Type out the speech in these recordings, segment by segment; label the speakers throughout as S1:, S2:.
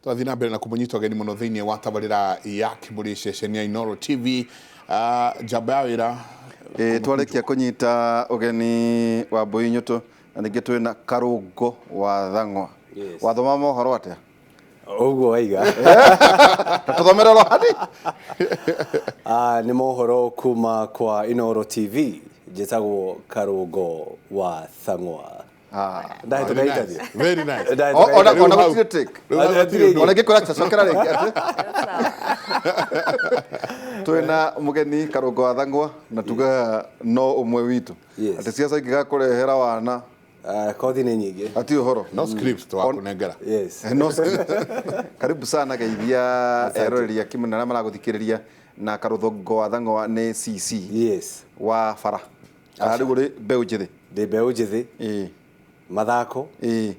S1: Tũrathiĩ na mbere na kũmũnyita ũgeni mũno thĩinĩ wa tabarĩra ya Kĩmũrĩ ceceni ya Inooro TV. Njamba ya wĩra.
S2: Ĩ twarĩkia kũnyita ũgeni wa Mbũi Nyũtũ na ningĩ twĩ na Karũngo wa Thang'wa.
S3: Yes.
S2: Wathoma mohoro atĩa?
S3: Ũguo waiga.
S2: Ta tũthomere oro hadi.
S3: Nĩ mohoro kuma kwa Inooro TV. Njĩtagwo Karũngo wa Thang'wa. Ndahĩtũka
S1: Very
S3: interview.
S1: nice. Very nice.
S3: Ndahĩtũka
S2: Ona
S3: interview.
S2: ona
S1: Rĩu hau-
S2: gũtirĩ take.
S1: Rĩu hau
S3: Hatirĩ
S1: hatirĩ
S2: Ona ngĩkwĩra cokera rĩngĩ atĩ. Twĩna mũgeni Karũngo wa Thang'wa na tugaga no ũmwe witũ.
S3: Yes.
S2: Atĩ ciaca ingĩgakũrehera wana
S3: Kothi nĩ nyingĩ.
S2: ati ũhoro.
S1: No script twakũnengera.
S3: Yes.
S2: No script. Karibu sana geithia eroreri a Kimani arĩa maragũthikĩrĩria na Karũthongo wa Thang'wa nĩ CC
S3: Yes.
S2: wa bara. Kana rĩu ũrĩ mbeũ njĩthĩ.
S3: Ndĩ mbeũ njĩthĩ,
S2: Ĩĩ.
S3: mathako,
S2: Ĩĩ.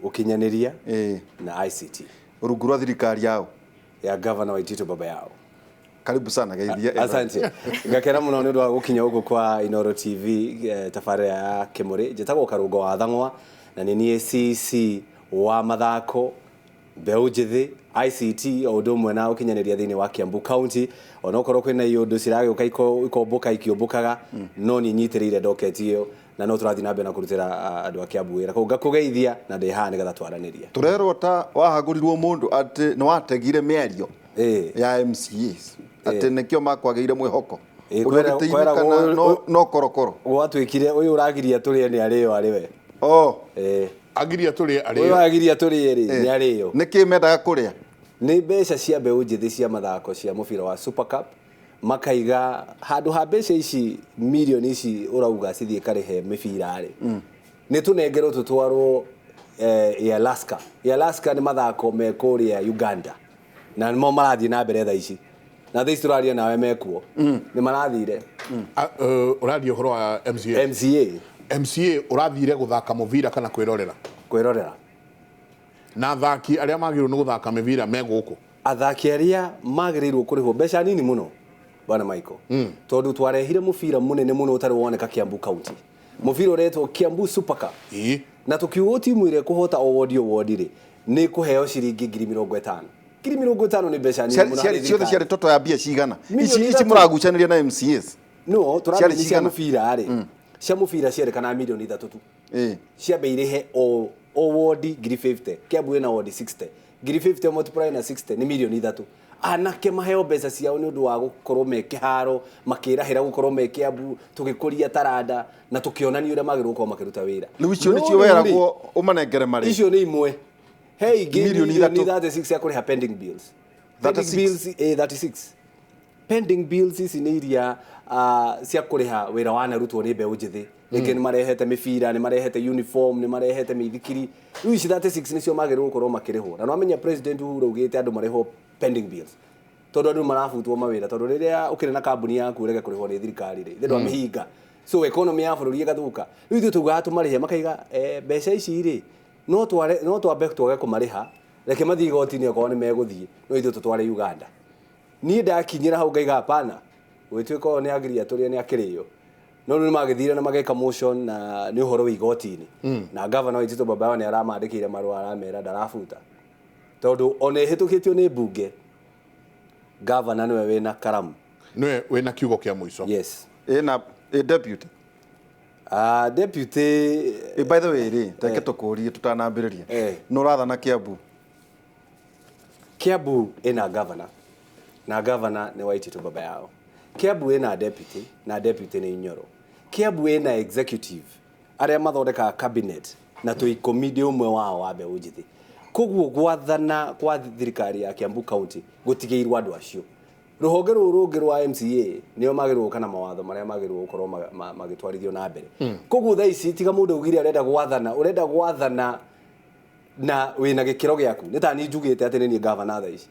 S3: ũkinyanĩria
S2: Ĩĩ.
S3: na ICT
S2: Rungu rwa thirikari yao.
S3: Ya Governor Waititu Baba Yao.
S2: Karibu sana geithia.
S3: Asante. Ngakena mũno nĩ ũndũ wa gũkinya gũkũ kwa Inooro TV, tabarĩra ya Kĩmũrĩ. Njĩtagwo Karũngo wa Thang'wa na nĩ niĩ CC wa mathako, mbeũ njĩthĩ, ICT o ũndũ ũmwe na ũkinyanĩria thĩinĩ wa Kiambu County. Onokorwo kwĩna iũndũ ciragĩũka ikombũka ikĩũmbũkaga, no niĩ nyitĩrĩire ndoketi ĩyo na no tũrathiĩ na mbere na kũrutĩra andũ a Kiambu wĩra. Koguo ngakũgeithia na ndĩ haha nĩgetha twaranĩrie.
S2: Tũrerwo ta wahagũrirwo mũndũ atĩ nĩ wategire mĩario ya MCAs atĩ nĩkĩo makwagĩire mwĩhoko.
S3: Ĩĩ,
S2: Ũrĩ gĩtĩ-inĩ
S3: kweragwo
S2: kana no korokoro.
S3: Gwatuĩkire ũyũ ũragiria tũrĩe nĩ arĩo arĩ we.
S2: Oh.
S1: Agiria tũrĩe
S3: Ũyũ
S1: arĩo.
S3: ũragiria tũrĩe rĩ nĩ arĩo.
S2: Nĩkĩ mendaga kũrĩa?
S3: Nĩ mbeca cia mbeũ njĩthĩ cia mathako cia mũbira wa Super Cup, makaiga handũ ha mbeca ici mirioni ici ũrauga cithiĩ karĩhe mĩbira rĩ, nĩ tũnengerwo tũtwarwo Alaska. Alaska nĩ mathako me kũrĩa Uganda na nĩmo marathiĩ na mbere thaa ici, na thaa ici tũraria nawe mekuo nĩ marathire.
S1: Ũraria ũhoro wa MCA?
S3: MCA.
S1: MCA ũrathire gũthaka mũbira kana kwĩrorera?
S3: Kwĩrorera.
S1: Na athaki arĩa magĩrĩirwo nĩ gũthaka mĩbira me gũkũ?
S3: Athaki arĩa magĩrĩirwo kũrĩhwo mbeca nini mũno bwana Michael, tondũ twarehire mũbira mũnene mũno ũtarĩ woneka Kiambu County, mũbira ũretwo Kiambu Super Cup. Na tũkiuga timu ĩrĩa ĩkũhota o wodi o wodi rĩ nĩ kũheo ciringi 50,000. 50,000 nĩ mbeca nini mũno harĩ
S2: Ciothe
S3: thirikari.
S2: Ciarĩ toto ya mbia cigana?
S3: Milioni
S2: Ici
S3: 3.
S2: mũragucanĩria na MCAs.
S3: No
S2: Ciarĩ
S3: tũramenya cia
S2: cigana?
S3: mũbira rĩ, cia mũbira ciarĩkana mirioni 3 tu. Ciambe irĩhe o wodi 50,000. Kiambu ĩna wodi 60. 50,000 multiply na 60 nĩ mirioni 3. Anake maheo mbeca ciao nĩ ũndũ wa gũkorwo me kĩharo makĩrahĩra gũkorwo me Kiambu tũgĩkũria taranda na tũkĩonania ũrĩa magĩrĩirwo gũkorwo makĩruta wĩra.
S2: Rĩu icio
S3: No
S2: nĩcio
S3: rĩu rĩ,
S2: weragwo ũmanengere marĩ.
S3: Icio nĩ imwe. He ingĩ
S2: Mirioni
S3: milioni
S2: 3.
S3: 36 cia kũrĩha pending bills. Pending
S2: 36.
S3: bills, 36. Pending bills ici nĩ iria cia kũrĩha wĩra wanarutwo nĩ mbeũ njĩthĩ. Rĩngĩ nĩ marehete mĩbira, nĩ marehete uniform, nĩ marehete mĩithikiri. Rĩu ici 36 nĩcio magĩrĩirwo gũkorwo makĩrĩhwo. Na nĩwamenya President Uhuru augĩte andũ marĩhwo pending bills. Tondũ andũ marabutwo mawĩra, tondũ rĩrĩa ũkĩrĩ na kambuni yaku ũrege kũrĩhwo nĩ thirikari rĩ, ithe ndwamĩhinga. So economy ya bũrũri ĩgathũka. Rĩu ithuĩ tugaga tũmarĩhe, makaiga mbeca ici rĩ, no tware, no twambe twage kũmarĩha, reke mathiĩ igoti-inĩ okorwo nĩ megũthiĩ, no ithuĩ tũtware Uganda. Niĩ ndakinyĩra hau ngaiga hapana, gwĩtuĩka ũyũ nĩ agiria tũrĩe nĩ akĩrĩo. No rĩu nĩ magĩthire na mageka motion na nĩ ũhoro wa igoti-inĩ. Na governor Waititu Baba Yao nĩ aramandĩkĩire marũa aramera ndarabuta. Tondũ ona ĩhĩtũkĩtio nĩ mbunge, governor nĩwe wĩna karamu.
S1: Nĩwe wĩna kiugo kĩa mũico.
S3: Yes.
S2: Ĩna ĩ deputy.
S3: Deputy.
S2: By the way rĩ, reke tũkũrie tũtanambĩrĩria. Nũ ũrathana Kiambu?
S3: Kiambu ĩna governor na governor nĩ Waititu Baba Yao. Kiambu ĩna deputy na deputy nĩ Inyoro. Kiambu ĩna executive arĩa mathondekaga cabinet na twĩ 10, ndĩ ũmwe wao wa mbeũ njĩthĩ. Koguo gwathana kwa thirikari ya Kiambu County gũtigĩirwo andũ acio. Rũhonge rũrũ rũngĩ rwa MCA nĩo magĩrĩirwo gũka na mawatho marĩa magĩrĩirwo gũkorwo magĩtwarithio na mbere. Koguo thaa ici tiga mũndũ augire arenda gwathana, ũrenda gwathana na wĩna gĩkĩro gĩaku. Nĩ ta niĩ njugĩte atĩ nĩ niĩ governor thaa ici.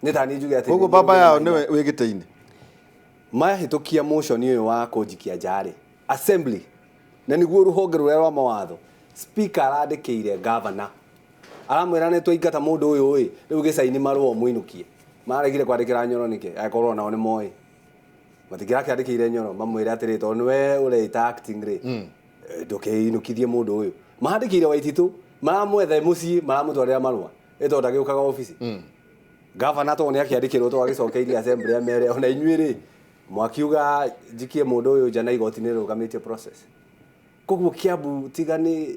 S3: Nĩ ta niĩ njuge atĩ
S2: Koguo
S3: nĩ niĩ
S2: baba yao
S3: ngĩna
S2: nĩwe wĩ gĩtĩ-inĩ.
S3: Mahĩtũkia motion ũyũ wa kũnjikia nja rĩ, assembly, na nĩguo rũhonge rũrĩa rwa mawatho, speaker arandĩkĩire governor aramwĩra nĩ twaingata mũndũ ũyũ ĩ, rĩu gĩcaini marũa ũmũinũkie. Maregire kwandĩkĩra Nyoro nĩkĩ? Angĩkorwo onao nĩ moĩ matingĩrakĩandĩkĩire Nyoro mamwĩre atĩrĩ, tondũ nĩwe ũreita acting rĩ, ndũkĩinũkithie mũndũ ũyũ. Mahandĩkĩire Waititu, maramwetha mũciĩ, maramũtwarĩra marũa. Ĩ tondũ ndagĩũkaga obici. Gavana to nĩ akĩandĩkĩrwo to agĩcokeirie assembly amere ona inyuĩ rĩ mwakiuga njikie mũndũ ũyũ nja na igoti nĩ rũgamĩtie process. Koguo Kiambu tiga nĩ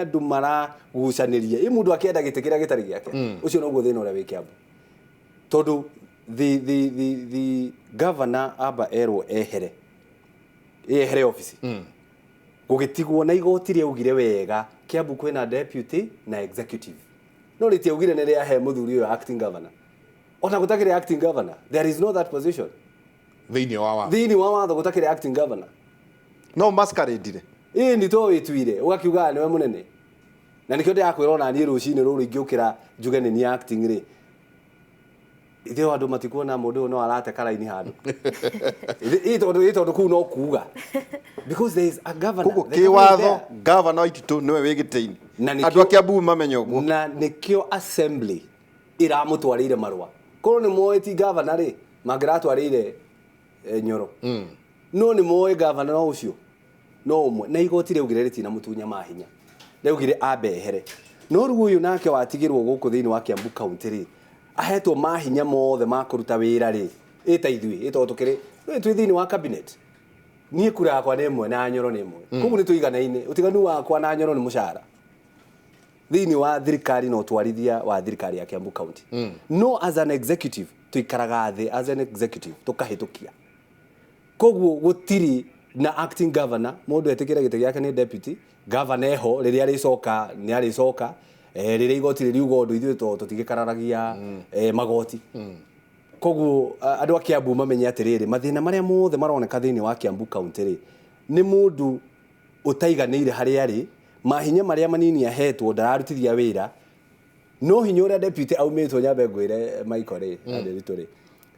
S3: andũ maragucanĩria. Ĩ mũndũ akĩenda gĩtĩ kĩrĩa gĩtarĩ gĩake. Ũcio noguo thĩna ũrĩa wĩ Kiambu. Tondũ the governor amba erwo ehere. Ehere obici. Gũgĩtigwo na igoti rĩaugire wega Kiambu kwĩna deputy na executive. No rĩtiaugire nĩ rĩahe mũthuri ũyũ acting governor. Ona gũtakĩrĩ acting governor. There is no that position.
S1: Thĩinĩ wa watho.
S3: Thĩinĩ wa watho gũtakĩrĩ acting governor.
S2: No masquerade.
S3: Ĩĩ nĩ to wĩtuire ũgakiuga nĩwe mũnene. Na nĩkĩo ndĩrakwĩra ona niĩ rũcinĩ rũrũ ingĩũkĩra njuge nĩ niĩ acting rĩ. Ithuĩ andũ matikuona mũndũ ũyũ no arate karaini handũ. Ĩ tondũ kũu no kuga. Because there is a governor.
S2: Koguo kĩwatho governor wa Waititu nĩwe wĩ gĩtĩ-inĩ. Andũ a Kiambu mamenye ũguo.
S3: Na nĩkĩo assembly iramũtwarĩire marũa. Korwo nĩ moĩ ti governor rĩ, mangĩratwarĩire Nyoro. No nĩ moĩ governor no ũcio. No ũmwe. Na igoti rĩaugire rĩtinamũtunya mahinya. Rĩaugire ambe ehere. No rĩu ũyũ nake watigĩrwo gũkũ thĩinĩ wa Kiambu County rĩ, ahetwo mahinya mothe ma kũruta wĩra rĩ, ĩ ta ithuĩ, ĩ tondũ tũkĩrĩ, twĩ thĩinĩ wa cabinet. Niĩ kura yakwa nĩ ĩmwe na Nyoro nĩ ĩmwe. Koguo nĩ tũiganaine. Ũtiganu wakwa na Nyoro nĩ mũcara. Thĩinĩ wa thirikari na ũtwarithia wa thirikari ya Kiambu County. No as an executive, tũikaraga thĩ as an executive, tũkahĩtũkia. Koguo gũtirĩ na acting governor, mũndũ etĩkĩre gĩtĩ gĩake nĩ deputy, governor eho, rĩrĩa arĩcoka nĩ arĩcoka, rĩrĩa igoti rĩriuga ũndũ ithuĩ to tũtigĩkararagia magoti. Koguo andũ a Kiambu mamenye atĩrĩrĩ, mathĩna marĩa mothe maroneka thĩinĩ wa Kiambu County rĩ, nĩ mũndũ ũtaiganĩire harĩa arĩ, mahinya marĩa manini ahetwo ndararutithia wĩra, no hinya ũrĩa deputy aumĩtwo nyambe ngwĩre Michael rĩ, Nderitu rĩ,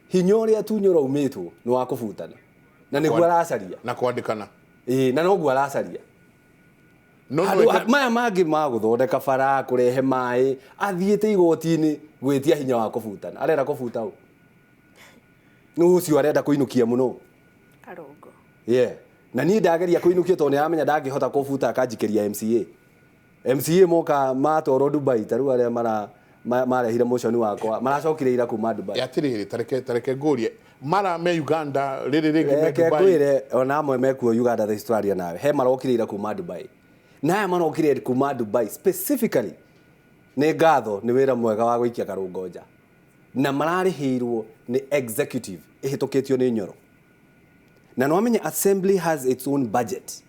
S3: hinya ũrĩa tu Nyoro aumĩtwo nĩ wa kũbutana. Na nĩguo aracaria.
S1: Na kwandĩkana.
S3: Ĩĩ, na noguo aracaria.
S1: No
S3: maya mangĩ ma gũthondeka bara, kũrehe maĩ, athiĩte igoti-inĩ gwĩtia hinya wa kũbutana. Arenda kũbuta ũ? Nĩ ũcio arenda kũinũkia mũno.
S4: Karũngo.
S3: Yeah. Na niĩ ndageria kũinũkia tondũ nĩ aramenya ndangĩhota kũbuta akanjikĩria MCA. MCA moka matwarwo Dubai ta rĩu arĩa marehire motion wakwa maracokire ira kuma Dubai.
S1: Atĩrĩrĩ, tareke ngũrie mara me Uganda rĩrĩ rĩngĩ me Dubai.
S3: Kwĩre ona amwe mekuo Uganda thaa ici tũraria nawe he marokire ira kuma Dubai. Na aya marokire kuma Dubai specifically nĩ ngatho nĩ wĩra mwega wa gũikia Karũngo nja. Na mararĩhĩirwo nĩ executive ĩhĩtũkĩtio nĩ Nyoro. Na nĩ wamenya assembly has its own budget.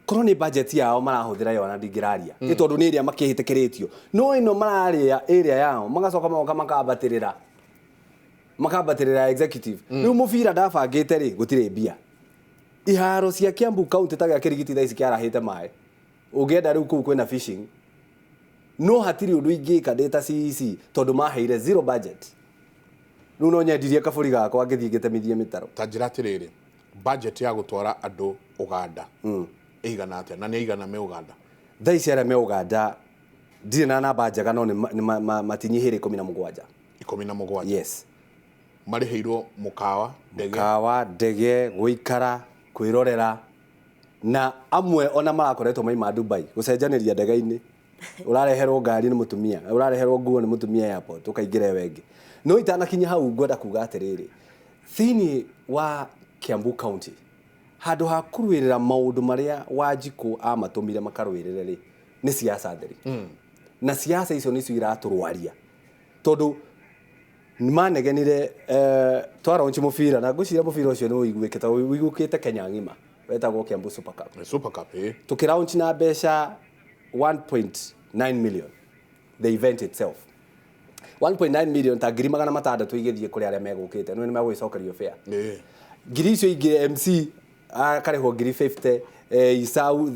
S3: Korwo nĩ budget yao marahũthĩra yo na ndingĩraria. Nĩ tondũ nĩ ĩrĩa makĩhĩtĩkĩrĩtio. No ĩno mararĩa ĩrĩa yao magacoka magoka makambatĩrĩra. Makambatĩrĩra executive. Rĩu mũbira ndabangĩte rĩ gũtirĩ mbia. Iharo cia Kiambu County ta gĩa Kĩrigiti thaa ici kĩarahĩte maĩ. Ũngĩenda rĩu kũu kwĩna fishing. No hatirĩ ũndũ ingĩka ndĩ ta CEC tondũ maheire zero budget. Rĩu no nyendirie kabũri gakwa ngĩthiĩ ngĩtemithie mĩtaro.
S1: Ta njĩra atĩrĩrĩ, budget ya gũtwara andũ Uganda ĩigana atĩa na nĩ aigana me Uganda?
S3: Thaa ici arĩa me Uganda ndirĩ na namba njega no nĩ matinyihĩire 17.
S1: 17.
S3: Yes.
S1: Marĩhĩirwo mũkawa, ndege.
S3: Mũkawa, ndege, gũikara, kwĩrorera na amwe ona marakoretwo maima Dubai gũcenjanĩria ndege-inĩ. Ũrareherwo ngari nĩ mũtumia, ũrareherwo nguo nĩ mũtumia airport ũkaingĩra ĩyo ĩngĩ. No itanakinya hau ngwenda kuga atĩrĩrĩ, thĩinĩ wa Kiambu County handũ ha kũrũĩrĩra maũndũ marĩa Wanjikũ amatũmire makarũĩrĩre rĩ, nĩ siasa theri. Na siasa icio nĩcio iratũrwaria. Tondũ manegenire twaraunch mũbira na ngwĩciria mũbira ũcio nĩ ũiguĩkĩte, ũiguĩkĩte Kenya ng'ima, wetagwo Kiambu Super Cup.
S1: Super Cup, eh.
S3: Tũkĩraunch na mbeca 1.9 million the event itself. 1.9 million ta 600,000 igĩthiĩ kũrĩ arĩa megũkĩte, nĩ megũgĩcokerio fare. Ngiri icio ingĩ MC akarĩhwo ngiri 50,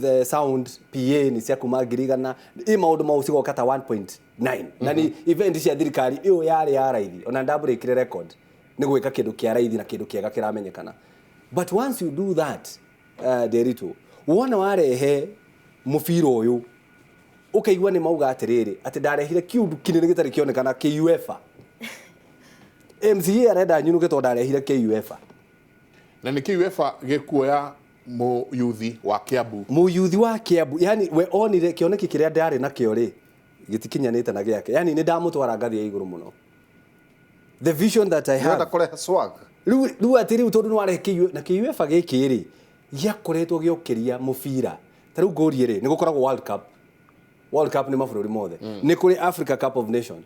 S3: the sound PA nĩ cia kuma 100,000, ĩ maũndũ mau cigoka ta 1.9. Na nĩ event cia thirikari ĩyo yarĩ ya raithi, ona ndambũrĩkire record nĩ gwĩka kĩndũ kĩa raithi na kĩndũ kĩega kĩramenyekana. But once you do that, Nderitu, wona warehe mũbira ũyũ ũkaigua nĩ mauga atĩrĩrĩ atĩ ndarehire kĩũndũ kĩnene gĩtarĩ kĩonekana kĩ UEFA. MCA arenda nyunuke tondũ ndarehire kĩ UEFA.
S1: Na nĩ kĩ UEFA gĩkuoya mũyuthi wa Kiambu?
S3: Mũyuthi wa Kiambu, yani we onire kĩoneki kĩrĩa ndarĩ nakĩo rĩ, Gĩtikinyanĩte na gĩake. Yani nĩ ndamũtwara ngathi ya igũrũ mũno. The vision that I have.
S2: Nĩwenda kũrehe swag.
S3: Rĩu atĩ rĩu tondũ nĩ warehe KUF na KUF gĩkĩ rĩ gĩakoretwo gĩokĩria mũbira. Ta rĩu ngũrie rĩ, nĩ gũkoragwo World Cup. World Cup nĩ mabũrũri mothe. Nĩ kũrĩ Africa Cup of Nation.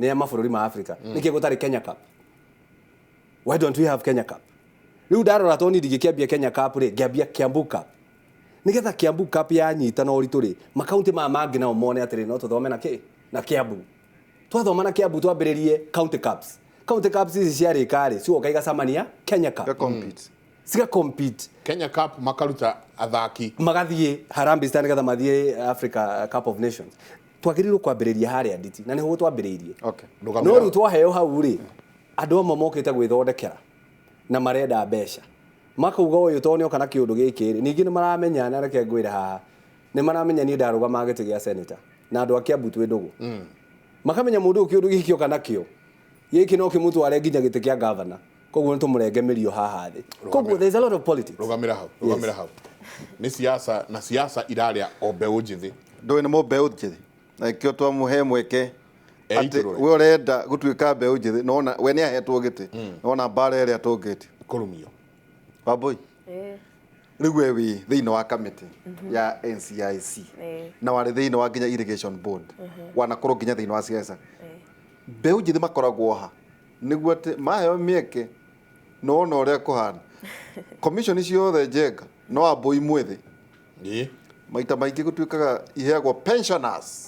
S3: Nĩ ya mabũrũri ma Africa. Nĩkĩ gũtarĩ Kenya Cup? Why don't we have Kenya Cup? Rĩu ndarora to niĩ ndingĩkĩambia Kenya Cup rĩ, ngĩambia Kiambu Cup. Nĩgetha Kiambu Cup yanyita na ũritũ rĩ, makaunti maya mangĩ nao mone atĩrĩ no tũthome na kĩ? Na Kiambu. Twathoma na Kiambu twambĩrĩrie county cups. County cups ici ciarĩka rĩ, cigoka igacamania Kenya Cup.
S2: Compete.
S3: Ciga compete.
S1: Kenya Cup makaruta athaki.
S3: Magathiĩ Harambee Stars nĩgetha mathiĩ Africa Cup of Nations. Twagĩrĩirwo kwambĩrĩria harĩa nditi na nĩho twambĩrĩirie.
S2: Okay.
S3: No rĩu twaheo hau rĩ, andũ amwe mokĩte gwĩthondekera na marenda mbeca. Makauga ũyũ tondũ nĩoka na kĩũndũ gĩkĩ rĩ, ningĩ nĩ maramenya, na reke ngwĩre haha, nĩ maramenya niĩ ndarũgamaga gĩtĩ gĩa senator na andũ a Kiambu twĩ ndũgũ. Makamenya mũndũ ũyũ kĩũndũ gĩkĩ oka nakĩo, gĩkĩ no kĩmũtware nginya gĩtĩ kĩa governor. Koguo nĩ tũmũrenge mĩrio haha thĩ. Koguo there is a lot of politics.
S1: Rũgamĩra hau, rũgamĩra hau. Nĩ siasa na siasa irarĩa o mbeũ njĩthĩ.
S2: Ndũĩ nĩ mbeũ njĩthĩ. Na ikĩo twamũhe mweke atĩ
S1: Eitũrũre.
S2: we ũrenda gũtuĩka mbeũ njĩthĩ, nona we nĩ ahetwo gĩtĩ, nona mbara ĩrĩa tũngĩte.
S1: Kũrumio.
S2: Wambui. Rĩu we wĩ thĩinĩ wa kamĩtĩ ya NCIC. Na warĩ thĩinĩ wa nginya irrigation board. Wanakorwo nginya thĩinĩ wa siasa. Mbeũ njĩthĩ makoragwo ha nĩguo atĩ maheo mĩeke nona ũrĩa kũhana. Commission ciothe njenga no Wambui mwĩthĩ. Maita maingĩ gũtuĩkaga iheagwo pensioners.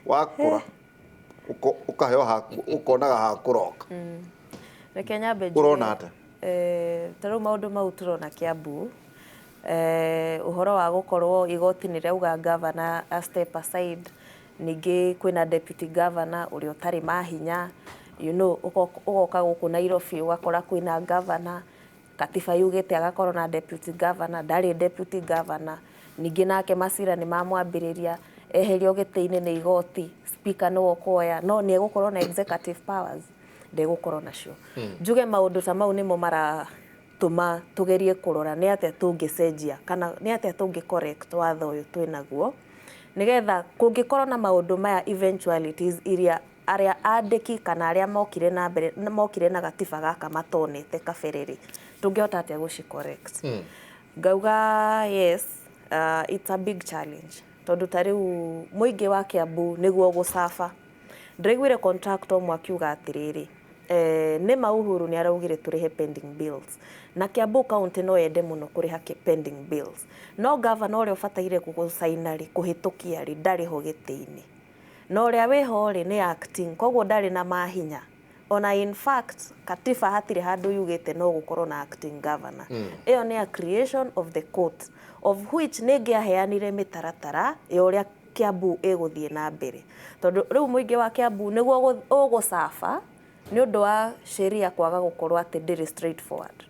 S2: Wakũra ũkaheo haku, ũkonaga hakũroka.
S4: Reke nyambe njuge,
S2: Ũrona atĩa?
S4: Ta rĩu maũndũ mau tũrona Kiambu, ũhoro wa gũkorwo igoti nĩ rĩauga governor a step aside, ningĩ kwĩna deputy governor ũrĩa ũtarĩ mahinya, you know, ũgoka gũkũ Nairobi ũgakora kwĩna governor, katiba yugĩte agakorwo na deputy governor, ndarĩ deputy governor, ningĩ nake macira nĩ mamwambĩrĩria, eherio gĩtĩ-inĩ nĩ igoti, speaker nĩwe ũkoya, no nĩ egũkorwo na executive powers, ndegũkorwo nacio. Njuge maũndũ ta mau nĩmo maratũma tũgerie kũrora nĩ atĩa tũngĩcenjia kana nĩ atĩa tũngĩ correct watho ũyũ twĩnaguo, nĩgetha kũngĩkorwo na maũndũ maya eventualities iria arĩa andĩki kana arĩa mokire na mbere, mokire na gatiba gaka matonete kabere rĩ, tũngĩhota atĩa gũci correct. Ngauga yes, it's a big challenge tondũ ta rĩu mũingĩ wa Kiambu nĩguo gũcaba. Ndĩraiguire contractor ũmwe akiuga atĩrĩrĩ, nĩ ma Uhuru nĩ araugire tũrĩhe pending bills na Kiambu county no yende mũno kũrĩha pending bills, no governor ũrĩa ũbataire gũcaina rĩ, kũhĩtũkia rĩ, ndarĩ ho gĩtĩ-inĩ, na ũrĩa wĩho rĩ nĩ acting, koguo ndarĩ na mahinya. Ona in fact katiba hatirĩ handũ yugĩte no gũkorwo na acting governor. Ĩyo nĩ a creation of the court, of which nĩ ngĩaheanire mĩtaratara ya ũrĩa Kiambu ĩgũthiĩ na mbere, tondũ rĩu mũingĩ wa Kiambu nĩguo ũgũcaba nĩ ũndũ wa sheria kwaga gũkorwo atĩ ndĩrĩ straightforward.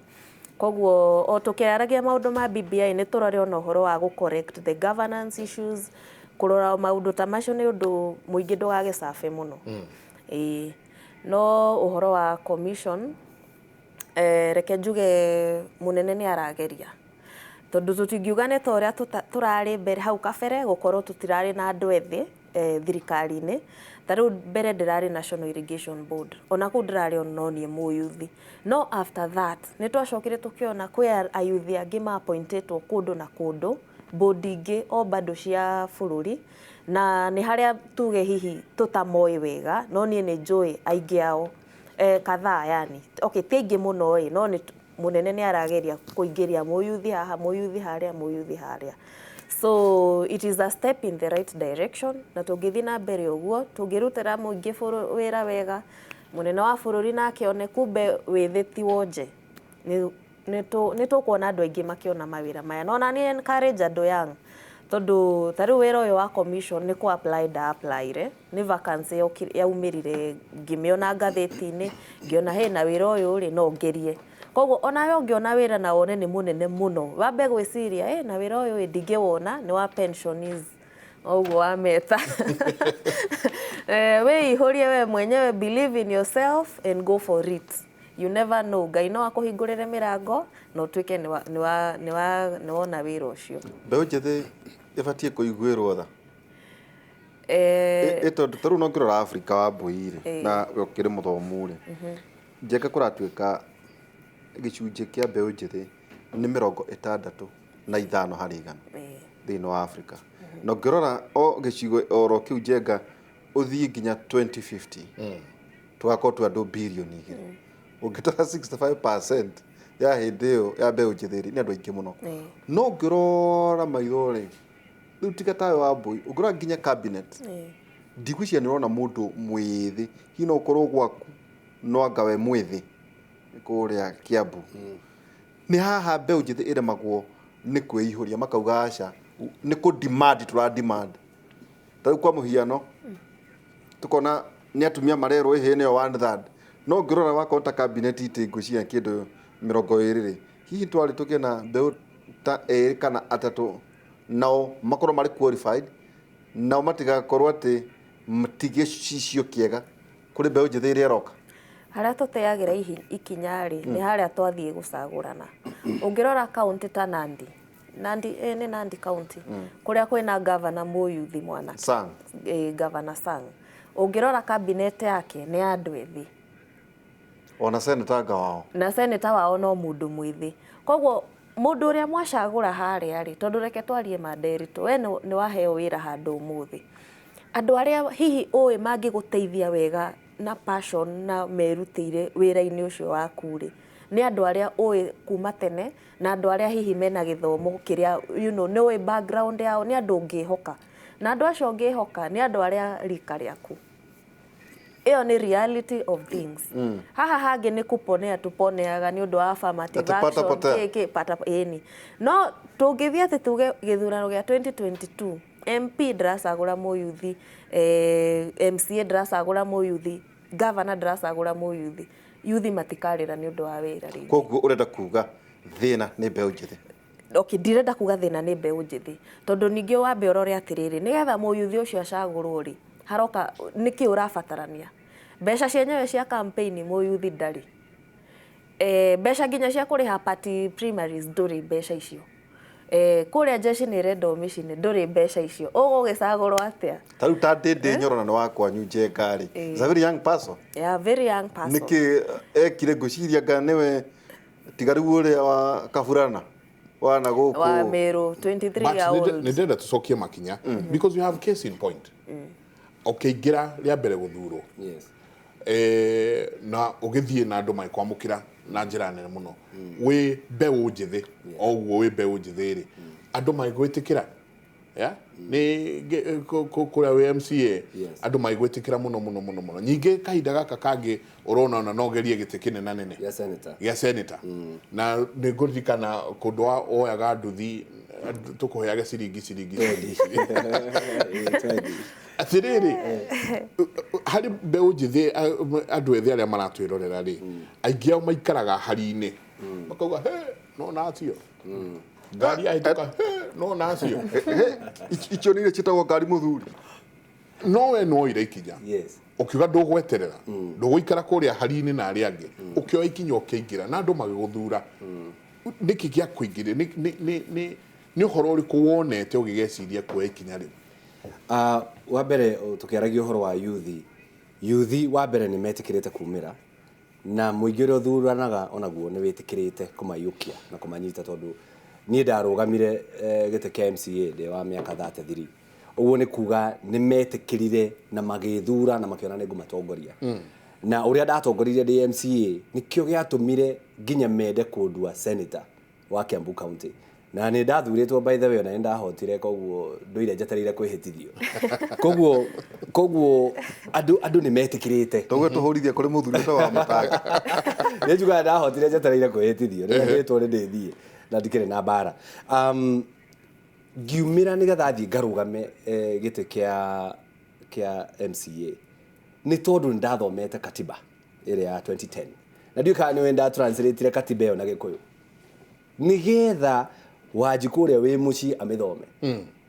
S4: Koguo o tũkĩaragia maũndũ ma BBI nĩ tũrore ona ũhoro wa gũ correct the governance issues, kũrora maũndũ ta macio nĩ ũndũ mũingĩ ndũgagĩcabe mũno. No ũhoro wa commission, reke njuge mũnene nĩ arageria, tondũ tũtingiuga nĩ ta ũrĩa tũrarĩ mbere hau kabere gũkorwo tũtirarĩ na andũ ethĩ thirikari-inĩ. Ta rĩu mbere ndĩrarĩ National Irrigation Board, ona kũu ndĩrarĩ no niĩ mũyuthi, no after that nĩ twacokire tũkĩona kwĩ ayuthi angĩ ma-appointĩtwo kũndũ na kũndũ, board ingĩ o bado cia bũrũri, na nĩ harĩa tuge hihi tũtamoĩ wega, no niĩ nĩ njũĩ aingĩ ao, kadhaa yani. Okay, ti aingĩ mũno ĩ, no nĩ mũnene nĩ arageria kũingĩria mũyuthi haha, mũyuthi harĩa, mũyuthi harĩa. So it is a step in the right direction, na tũngĩthiĩ na mbere ũguo, tũngĩrutĩra mũingĩ wĩra wega, mũnene wa bũrũri nake one kumbe wĩthĩ ti wonje, nĩ tũkuona andũ aingĩ makĩona mawĩra maya. No na nĩ encourage andũ young, tondũ ta rĩu wĩra ũyũ wa commission nĩ kũ apply nda apply-ire, nĩ vacancy yaumĩrire ngĩmĩona ngathĩti-inĩ, ngĩona he na wĩra ũyũ rĩ no ngerie. Koguo onawe ũngĩona wĩra na wone nĩ mũnene mũno, wambe gwĩciria, na wĩra ũyũ ndingĩwona, nĩ wa pensionees, ũguo wameta. Wĩihũrie we mwenyewe, believe in yourself and go for it. You never know, Ngai no akũhingũrĩre mĩrango na ũtuĩke nĩ wona wĩra ũcio.
S2: Mbeũ njĩthĩ ĩbatiĩ kũiguĩrwo tha. Ĩ tondũ ta rĩu no ngĩrora Afrika wa mbũi rĩ na we ũkĩrĩ mũthomu rĩ, Njenga kũratuĩka gĩcunjĩ kĩa mbeũ njĩthĩ nĩ 65 harĩ igana thĩinĩ wa Afrika. Na ũngĩrora o gĩcigo oro kĩu Njenga ũthiĩ nginya 2050 tũgakorwo twĩ andũ birioni 2. Ũngĩtara 65% ya hĩndĩ ĩyo ya mbeũ njĩthĩ rĩ, nĩ andũ aingĩ mũno. No ũngĩrora maitho rĩ, rĩu tiga tawe wa mbũi, ũngĩrora nginya cabinet ndigwĩciria nĩ ũrona mũndũ mwĩthĩ, hihi no ũkorwo gwaku no anga we mwĩthĩ kũrĩa Kiambu. Nĩ haha mbeũ njĩthĩ ĩremagwo nĩ kwĩihũria, makauga aca, nĩ kũ demand tũra demand. Ta rĩu kwa mũhiano tukona nĩ atumia marerwo ĩhĩ nĩyo one third, no ũngĩrora wakorwo ta cabinet itĩ ngwĩciria kĩndũ 20 rĩ, hihi twarĩ tũgĩe na mbeũ ta 2 kana 3 nao makorwo marĩ qualified, nao matigakorwo atĩ ti gĩcicio kĩega kũrĩ mbeũ njĩthĩ ĩrĩa ĩroka.
S4: Harĩa tũteagĩra ikinya rĩ, nĩ harĩa twathiĩ gũcagũrana. Ũngĩrora kaunti ta Nandi, Nandi nĩ Nandi county, kũrĩa kwĩna governor mũyuthi mwanake.
S2: Sang.
S4: Governor Sang. Ũngĩrora cabinet yake nĩ ya andũ ethĩ.
S2: Ona senator anga wao.
S4: Na senator wao no mũndũ mwĩthĩ. Koguo mũndũ ũrĩa mwacagũra harĩa rĩ, tondũ reke twarie manderitũ, we nĩ waheo wĩra handũ ũmũthĩ. Andũ arĩa hihi ũĩ mangĩgũteithia wega na passion na merutĩire wĩra-inĩ ũcio waku rĩ, nĩ andũ arĩa ũĩ kuma tene na andũ arĩa hihi mena gĩthomo kĩrĩa, you know, nĩ ũĩ background yao, nĩ andũ ũngĩhoka. Na andũ acio ũngĩhoka nĩ andũ arĩa rika rĩaku. Ĩyo nĩ reality of things. Haha hangĩ nĩ kũponea tũponeaga nĩ ũndũ wa affirmative
S2: Ati pata
S4: action,
S2: potea.
S4: kĩ, pata, ĩni. No tũngĩthiĩ atĩ tuge gĩthurano gĩa 2022 MP ndĩracagũra mũyuthi, MCA ndĩracagũra mũyuthi, governor ndĩracagũra mũyuthi, yuthi matikarĩra nĩ ũndũ wa wĩra rĩngĩ.
S2: Koguo ũrenda kuga thĩna nĩ mbeũ njĩthĩ?
S4: Okay, ndirenda kuga thĩna nĩ mbeũ njĩthĩ, tondũ ningĩ wambe ũrore atĩrĩrĩ, nĩgetha mũyuthi ũcio acagũrwo rĩ, haroka nĩkĩ ũrabatarania? Mbeca cienyewe cia campaign mũyuthi ndarĩ. Mbeca nginya cia kũrĩha party primaries ndũrĩ mbeca icio. Kũrĩa jeshi nĩ ĩrenda ũmĩcine, ndũrĩ mbeca icio. Ũgũgĩcagũrwo atĩa?
S2: Ta rĩu ta Ndĩndĩ Nyoro na nĩ wa kwanyu Njenga rĩ. Is a very young person.
S4: Yeah, very young person.
S2: Nĩkĩ ekire ngwĩciria anga nĩwe tiga rĩu ũrĩa wa Kaburana wa na gũkũ.
S4: Wa Meru, 23
S1: But
S4: year old.
S1: nĩ ndĩrenda tũcokie makinya because you have case in point. Ũkĩingĩra rĩa mbere gũthurwo.
S3: Yes.
S1: Na ũgĩthiĩ na andũ magĩkwamũkĩra na njĩra nene mũno. Wĩ mbeũ njĩthĩ, o ũguo wĩ mbeũ njĩthĩ rĩ, andũ magĩgwĩtĩkĩra. Yeah? Nĩ kũrĩa wĩ MCA,
S3: Yes.
S1: andũ magĩgwĩtĩkĩra mũno mũno mũno mũno. Ningĩ kahinda gaka kangĩ ũrona ona no ũgerie gĩtĩ kĩnena nene.
S3: Gĩa senator.
S1: Gĩa senator. Na nĩ ngũririkana kũndũ woyaga nduthi, tũkũheage ciringi, ciringi, ciringi, ciringi. Atĩrĩrĩ, harĩ mbeũ njĩthĩ, andũ ethĩ arĩa maratwĩrorera rĩ, aingĩ ao maikaraga hari-inĩ. Makauga, he, no na acio. Ngari yahĩtũka, he, no na acio.
S2: Icio nĩ iria ciĩtagwo ngari mũthuri.
S1: No we no oire ikinya.
S3: Yes.
S1: Ũkiuga ndũgweterera, ndũgũikara kũrĩa hari-inĩ na arĩa angĩ. Ũkĩoya ikinya ũkĩingĩra na andũ magĩgũthura. Nĩkĩ gĩa kũingĩria? Nĩ ũhoro ũrĩkũ wonete ũgĩgeciria kuoya ikinya rĩu?
S3: Wa mbere tũkĩaragia ũhoro wa yuthi, yuthi wa mbere nĩ metĩkĩrĩte kumĩra na mũingĩ ũrĩa ũthuranaga onaguo nĩ wĩtĩkĩrĩte kũmaiyũkia na kũmanyita, tondũ niĩ ndarũgamire gĩtĩ kĩa MCA ndĩ wa mĩaka 33. Ũguo nĩ kuga nĩ metĩkĩrire na magĩthura na makĩona nĩ ngũmatongoria. Na ũrĩa ndatongoririe ndĩ MCA nĩkĩo gĩatũmire nginya mende kũndua senator wa Kiambu County. Na nĩ ndathurĩtwo by the way, na nĩ ndahotire, koguo ndũire njetereire kwĩhĩtithio. Koguo andũ nĩ metĩkĩrĩte.
S2: Toguo tũhũrithie kũrĩ mũthuri ũcio wa Mũtanga.
S3: Nĩ njugaga ndahotire njetereire kwĩhĩtithio, rĩrĩa ndĩtwo nĩ ndĩthiĩ na ndikĩrĩ na mbara. Ngiumĩra nĩgetha thiĩ ngarũgame gĩtĩ kĩa MCA nĩ tondũ nĩ ndathomete katiba ĩrĩa ya 2010. Na ndiũĩ kana nĩwe ndatranslateire katiba ĩyo na Gĩkũyũ. Nĩgetha Wanjikũ ũrĩa wĩ mũciĩ amĩthome.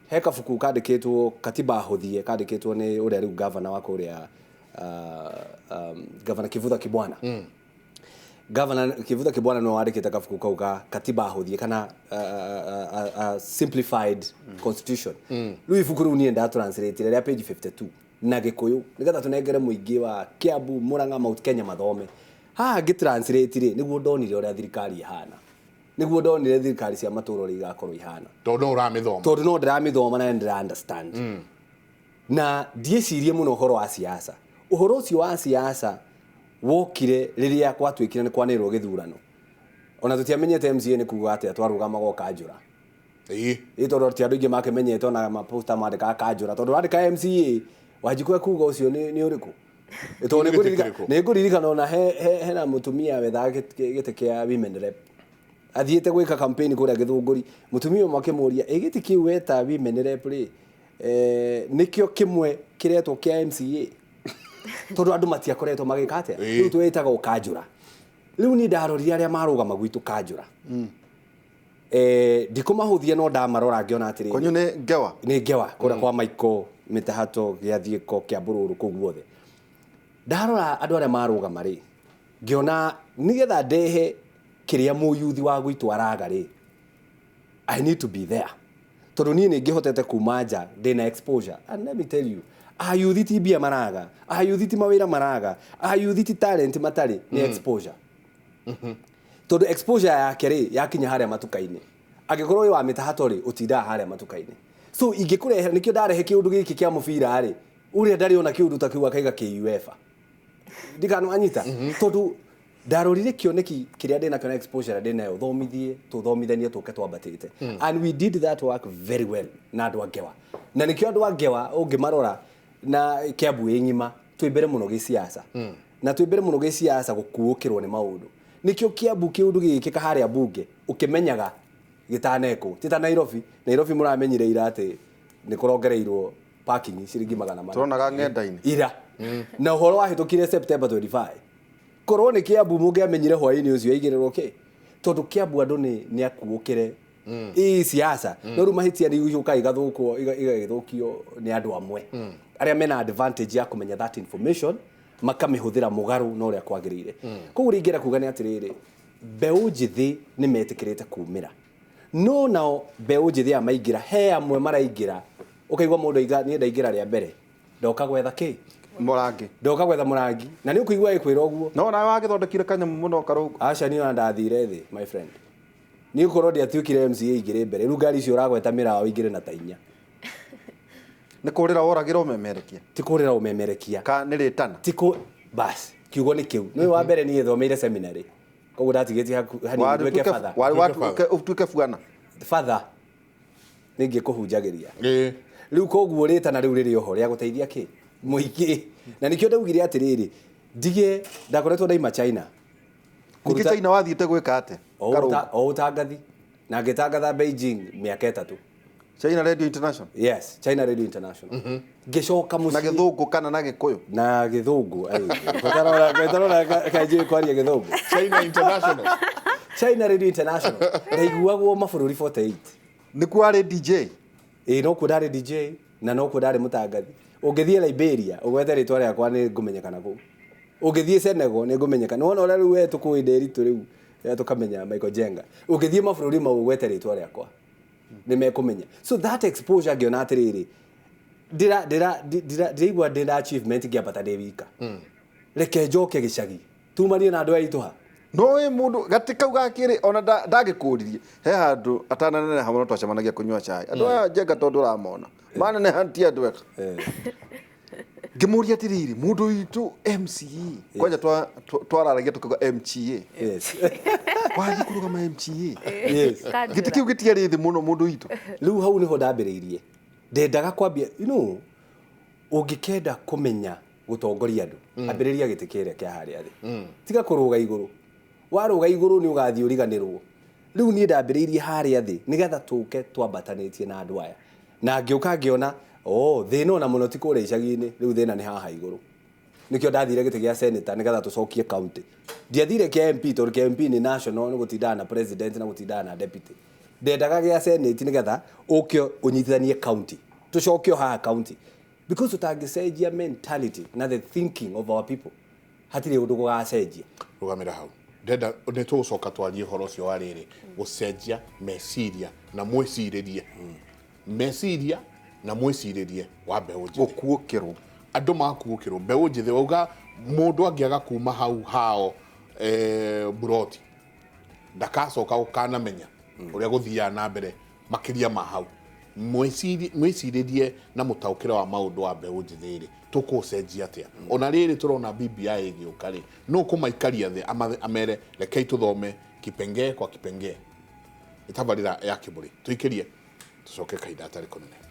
S3: He kabuku kandĩkĩtwo katiba hũthie, kandĩkĩtwo nĩ ũrĩa rĩu governor wa kũrĩa, Governor Kivutha Kibwana. Governor Kivutha Kibwana no wandĩkĩte kabuku kau ka katiba hũthie kana simplified constitution. Rĩu ibuku rĩu niĩ ndatranslate rĩa page 52 na Gĩkũyũ nĩgetha tũnengere mũingĩ wa Kiambu, Murang'a, Mount Kenya mathome. Haha ngĩtranslate rĩ, nĩguo ndonire ũrĩa thirikari ĩhana, nĩguo ndonire thirikari cia matũũra ũrĩa igakorwo ihana.
S1: Tondũ no ũramĩthoma.
S3: Tondũ no ndĩramĩthoma na nĩ understand na ndiĩcirie mũno ũhoro wa siasa. Ũhoro ũcio wa siasa wokire rĩrĩa gwatuĩkire nĩ kwanĩrĩrwo gĩthurano. Ona tũtiamenyete MCA nĩ kuga atĩa, twarũgamaga o kanjũra. Ĩ tondũ ti andũ aingĩ makĩmenyete, ona maposta mandĩkaga kanjũra, tondũ wandĩka MCA Wanjikũ ekuga ũcio nĩ ũrĩkũ. Ĩ tondũ
S1: Nĩ gĩtĩ kĩrĩkũ?
S3: Nĩ ngũririkana ona hena mũtumia wethaga gĩtĩ kĩa women rep, athiĩte gwĩka campaign kũrĩa Gĩthũngũri, mũtumia ũmwe akĩmũria, ĩ gĩtĩ kĩu weta women rep rĩ, nĩkĩo kĩmwe kĩretwo kĩa MCA? Tondũ andũ matiakoretwo magĩka atĩa? Rĩu twĩtaga ũkanjũra. Rĩu niĩ ndarorire arĩa marũgama gwitũ kanjũra, ndikũmahũthia, no ndamarora ngĩona atĩrĩrĩ,
S2: Kwanyu nĩ ngewa?
S3: Nĩ ngewa kũrĩa kwa Maiko, Mĩtahato, Gĩathiĩko, Kĩambũrũrũ, kũu guothe. Ndarora andũ arĩa marũgama rĩ, ngĩona nĩgetha ndehe kĩrĩa mũyuthi wa gwitũ araga rĩ, I need to be there, tondũ niĩ nĩ ngĩhotete kuma nja ndĩna exposure. And let me tell you, ayuthi ti mbia maraga, ayuthi ti mawĩra maraga, ayuthi ti talent matarĩ, nĩ exposure. Tondũ exposure yake rĩ, yakinya harĩa matuka-inĩ, angĩkorwo wĩ wa mĩtahato rĩ, ũtindaga harĩa matuka-inĩ. So ingĩkũrehe, nĩkĩo ndarehe kĩũndũ gĩkĩ kĩa mũbira rĩ, ũrĩa ndarĩ ona kĩũndũ ta kĩu akaiga kĩ UEFA ndikanwanyita, tondũ ndarorire kĩoneki kĩrĩa ndĩnakĩo na exposure ĩrĩa ndĩnayo, thomithie, tũthomithanie, tũke twambatĩte. And we did that work very well na andũ a ngewa, na nĩkĩo andũ a ngewa ũngĩmarora na Kiambu ĩ ng'ima twĩ mbere mũno gĩciaca, na twĩ mbere mũno gĩciaca gũkuũkĩrwo nĩ maũndũ. Nĩkĩo Kiambu kĩũndũ gĩgĩkĩka harĩa bunge ũkĩmenyaga gĩtanekwo, ti ta Nairobi. Nairobi mũramenyire ira atĩ nĩ kũrongereirwo parking ciringi 400.
S2: Turonaga ng'enda-inĩ.
S3: Ira na ũhoro wahĩtũkire September 25. Korwo nĩ Kiambu, mũngĩamenyire hwaĩ-inĩ ũcio aigĩrĩrwo kĩ, tondũ Kiambu andũ nĩ akuũkĩre ĩ siasa. No rĩu mahĩtia nĩ igũka igathũkwo, igagĩthũkio nĩ andũ amwe arĩa mena advantage ya kũmenya that information, makamĩhũthĩra mũgarũ na ũrĩa kwagĩrĩire. Koguo rĩngĩenda kuga nĩ atĩrĩrĩ, mbeũ njĩthĩ nĩ metĩkĩrĩte kumĩra, no nao mbeũ njĩthĩ aya maingĩra, he amwe maraingĩra ũkaigua mũndũ aiga, niĩ ndaingĩra rĩa mbere ndoka gwetha kĩ?
S2: Mũrangi.
S3: Ndoka gwetha mũrangi, na nĩ ũkũigua ĩkwĩra ũguo.
S2: No nawe wagĩthondekire kanyamũ mũno karũngo.
S3: Aca, niĩ ona ndathire thĩ, my friend. Niĩ gũkorwo ndiatuĩkire MCA igĩrĩ mbere, rĩu ngari icio ũragweta mĩraũ igĩrĩ na ta inya.
S2: Nĩ kũrĩra woragĩra ũmemerekia?
S3: Ti kũrĩra ũmemerekia.
S2: Ka nĩ rĩtana?
S3: Ti kũ bas kiugo nĩ kĩu. Nĩ wa mbere niĩ thomeire seminary, koguo ndatigĩtie hanini
S2: Warĩ
S3: nduĩke father.
S2: Warĩ
S1: Ũtuĩke father.
S2: Ũtuĩke buana.
S3: Father nĩ ngĩkũhunjagĩria. Rĩu koguo rĩtana rĩu rĩrĩ oho rĩa gũteithia kĩ mũingĩ, na nĩkĩo ndaugire atĩrĩrĩ, ndige ndakoretwo ndaima China.
S2: Ningĩ China wathiĩte gwĩka atĩa?
S3: O
S2: Karũngo.
S3: O ũtangathi, na ngĩtangatha Beijing mĩaka 3.
S2: China Radio International?
S3: Yes, China Radio International. Ngĩcoka
S2: Na
S3: mũciĩ.
S2: Gĩthũngũ kana na Gĩkũyũ?
S3: Na Gĩthũngũ. Wetarora kainjĩ kwaria Gĩthũngũ.
S1: China International.
S3: China Radio International ndaiguagwo mabũrũri 48.
S2: Nĩkuo warĩ DJ?
S3: Ĩ, nokuo ndarĩ DJ na nokuo ndarĩ mũtangathi. Ũngĩthiĩ Liberia ũgwete rĩtwa rĩakwa, nĩ ngũmenyekana kũu. Ũngĩthiĩ Senegal nĩ ngũmenyekana. Wona ũrĩa rĩu we tũkũĩ Nderitu, rĩu tũkamenya Michael Jenga. Ũngĩthiĩ mabũrũri mau ũgwete rĩtwa rĩakwa, nĩ mekũmenya. So that exposure, ngĩona atĩrĩrĩ, ndĩraigua ndĩna achievement ngĩambata ndĩ wika, reke njoke gĩcagi tumanie na andũ aya aitũ ha.
S2: No ĩ mũndũ gatĩ kau gakĩrĩ ona ndangĩkũririe he handũ atananeneha mũno twacemanagia kũnyua cai, andũ aya Njenga, tondũ ũramona maneneha ti andũ ega. Ngĩmũria atĩrĩrĩ, mũndũ witũ MCA, kwanja twararagia tũkauga MCA, wathiĩ kũrũgama MCA, gĩtĩ kĩu gĩtiarĩ thĩ mũno, mũndũ witũ?
S3: Rĩu hau nĩho ndambĩrĩirie, ndendaga kwambia, ũngĩkenda kũmenya gũtongoria andũ, ambĩrĩria gĩtĩ kĩrĩa kĩa harĩa thĩ, tiga kũrũga igũrũ. Warũga igũrũ nĩ ũgathiĩ ũriganĩrwo. Rĩu niĩ ndambĩrĩirie harĩa thĩ nĩgetha tũke twambatanĩtie na andũ aya, na ngĩũka ngĩona, oh, thĩna ona mũno ti kũrĩa icagi-inĩ, rĩu thĩna nĩ haha igũrũ. Nĩkĩo ndathire gĩtĩ gĩa senator nĩgetha tũcokie county. Ndiathire kĩa MP tondũ kĩa MP nĩ national, nĩ gũtindaga na president na gũtindaga na deputy. Ndendaga gĩa senate nĩgetha ũke ũnyitithanie county, tũcoke o haha county, because tũtangĩcenjia mentality na the thinking of our people, hatirĩ ũndũ gũgacenjia.
S1: Rũgamĩra hau. Ndenda nĩ tũgũcoka twarie ũhoro ũcio wa rĩrĩ gũcenjia meciria na mwĩcirĩrie, meciria na mwĩcirĩrie wa mbeũ njĩthĩ.
S2: Gũkuũkĩrwo.
S1: Andũ makuũkĩrwo mbeũ njĩthĩ, wauga mũndũ angĩaga kuma hau hao buroti ndakacoka gũkanamenya ũrĩa gũthiaga na mbere makĩria ma hau. Mwĩcirĩrie na mũtaũkĩre wa maũndũ wa mbeũ njĩthĩ rĩ, tũkũcenjia atĩa? Ona rĩrĩ tũrona BBI ĩgĩũka rĩ, nũ kũmaikaria thĩ amere rekei tũthome kipengee kwa kipengee? Ĩtabarĩra ya Kĩmũrĩ tũikĩrie, tũcoke kahinda gatarĩ kũnene.